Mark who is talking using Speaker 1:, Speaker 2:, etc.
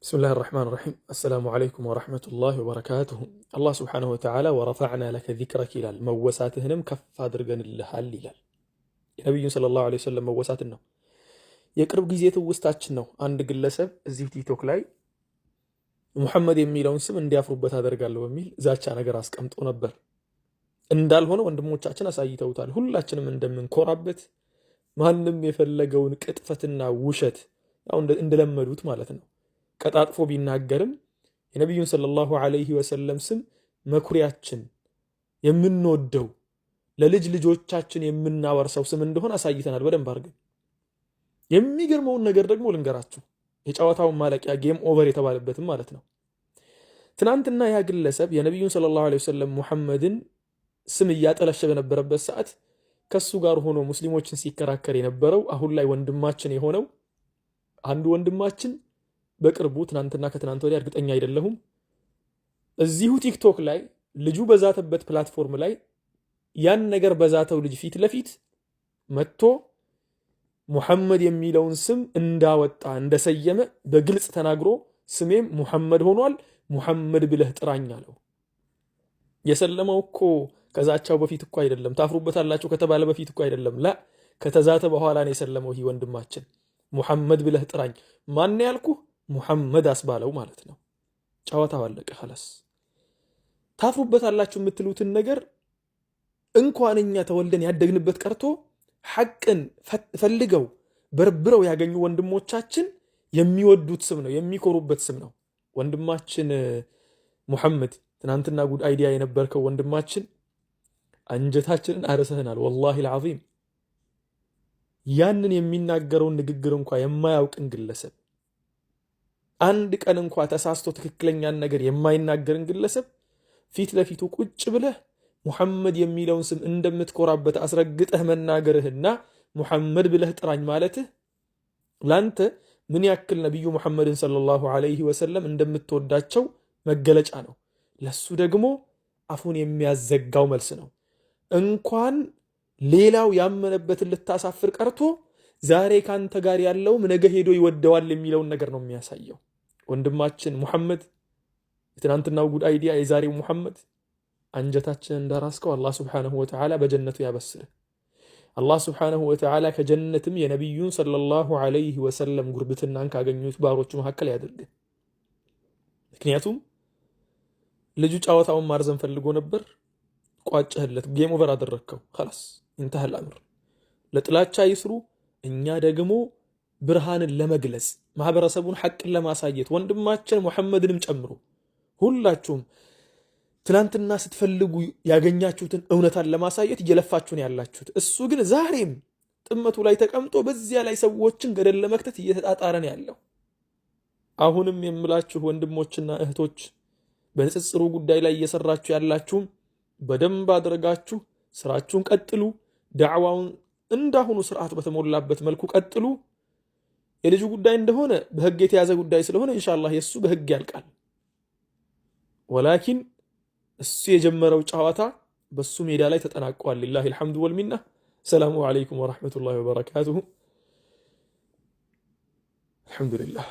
Speaker 1: بسم الله الرحمن الرحيم السلام عليكم ورحمة الله وبركاته። አላህ سبحانه وتعالى ورفعنا لك ذكرك ይላል። መወሳትህንም ከፍ አድርገንልሃል ይላል። የነቢዩን صلى الله عليه وسلم መወሳትን ነው። የቅርብ ጊዜ ትውስታችን ነው። አንድ ግለሰብ እዚህ ቲክቶክ ላይ ሙሐመድ የሚለውን ስም እንዲያፍሩበት አደርጋለሁ በሚል ዛቻ ነገር አስቀምጦ ነበር። እንዳልሆነ ወንድሞቻችን አሳይተውታል። ሁላችንም እንደምንኮራበት፣ ማንም የፈለገውን ቅጥፈትና ውሸት ያው እንደለመዱት ማለት ነው ቀጣጥፎ ቢናገርም የነቢዩን صلى الله عليه وسلم ስም መኩሪያችን፣ የምንወደው፣ ለልጅ ልጆቻችን የምናወርሰው ስም እንደሆነ አሳይተናል በደንብ አድርገን። የሚገርመውን ነገር ደግሞ ልንገራችሁ፣ የጨዋታውን ማለቂያ game over የተባለበትም ማለት ነው። ትናንትና ያ ግለሰብ የነቢዩን صلى الله عليه وسلم ሙሐመድን ስም እያጠለሸ በነበረበት ሰዓት ከሱ ጋር ሆኖ ሙስሊሞችን ሲከራከር የነበረው አሁን ላይ ወንድማችን የሆነው አንዱ ወንድማችን በቅርቡ፣ ትናንትና ከትናንት ወዲያ እርግጠኛ አይደለሁም፣ እዚሁ ቲክቶክ ላይ ልጁ በዛተበት platform ላይ ያን ነገር በዛተው ልጅ ፊት ለፊት መጥቶ ሙሐመድ የሚለውን ስም እንዳወጣ፣ እንደሰየመ በግልጽ ተናግሮ ስሜም ሙሐመድ ሆኗል፣ ሙሐመድ ብለህ ጥራኝ አለው። የሰለመው እኮ ከዛቻው በፊት እኮ አይደለም፣ ታፍሩበታላችሁ ከተባለ በፊት እኮ አይደለም፣ لا፣ ከተዛተ በኋላ ነው የሰለመው። ይህ ወንድማችን ሙሐመድ ብለህ ጥራኝ፣ ማን ያልኩህ ሙሐመድ አስባለው ማለት ነው። ጨዋታው አለቀ። خلاص። ታፍሩበታላችሁ የምትሉትን ነገር እንኳን እኛ ተወልደን ያደግንበት ቀርቶ ሐቅን ፈልገው በርብረው ያገኙ ወንድሞቻችን የሚወዱት ስም ነው፣ የሚኮሩበት ስም ነው። ወንድማችን ሙሐመድ፣ ትናንትና good idea የነበርከው ወንድማችን፣ አንጀታችንን አርሰህናል። والله العظيم ያንን የሚናገረውን ንግግር እንኳ የማያውቅን ግለሰብ፣ አንድ ቀን እንኳ ተሳስቶ ትክክለኛን ነገር የማይናገርን ግለሰብ ፊት ለፊቱ ቁጭ ብለህ ሙሐመድ የሚለውን ስም እንደምትኮራበት አስረግጠህ መናገርህና ሙሐመድ ብለህ ጥራኝ ማለትህ ላንተ ምን ያክል ነቢዩ ሙሐመድን صلى الله عليه وسلم እንደምትወዳቸው መገለጫ ነው። ለሱ ደግሞ አፉን የሚያዘጋው መልስ ነው። እንኳን ሌላው ያመነበትን ልታሳፍር ቀርቶ ዛሬ ካንተ ጋር ያለውም ነገ ሄዶ ይወደዋል የሚለውን ነገር ነው የሚያሳየው። ወንድማችን ሙሐመድ፣ የትናንትናው good idea፣ የዛሬው ሙሐመድ፣ አንጀታችንን እንዳራስከው አላህ سبحانه وتعالى በጀነቱ ያበስርህ። አላህ سبحانه وتعالى ከጀነትም የነቢዩን صلى الله عليه وسلم ጉርብትናን ካገኙት ባሮቹ መካከል ያድርግህ። ምክንያቱም ልጁ ጨዋታውን ማርዘም ፈልጎ ነበር፣ ቋጨህለት፣ game over አደረግከው። خلاص انتهى الأمر። ለጥላቻ ይስሩ፣ እኛ ደግሞ ብርሃንን ለመግለጽ፣ ማህበረሰቡን ሐቅን ለማሳየት፣ ወንድማችን ሙሐመድንም ጨምሮ ሁላችሁም ትናንትና ስትፈልጉ ያገኛችሁትን እውነታን ለማሳየት እየለፋችሁ ነው ያላችሁት። እሱ ግን ዛሬም ጥመቱ ላይ ተቀምጦ በዚያ ላይ ሰዎችን ገደል ለመክተት እየተጣጣረ ነው ያለው። አሁንም የምላችሁ ወንድሞችና እህቶች፣ በንጽጽሩ ጉዳይ ላይ እየሰራችሁ ያላችሁም በደንብ አድርጋችሁ ስራችሁን ቀጥሉ። ዳዕዋውን እንዳሁኑ ስርዓት በተሞላበት መልኩ ቀጥሉ። የልጁ ጉዳይ እንደሆነ በህግ የተያዘ ጉዳይ ስለሆነ ኢንሻአላህ የእሱ በህግ ያልቃል። ولكن እሱ የጀመረው ጨዋታ በሱ ሜዳ ላይ ተጠናቋል። لله الحمد والمنة። السلام عليكم ورحمة الله وبركاته። الحمد لله።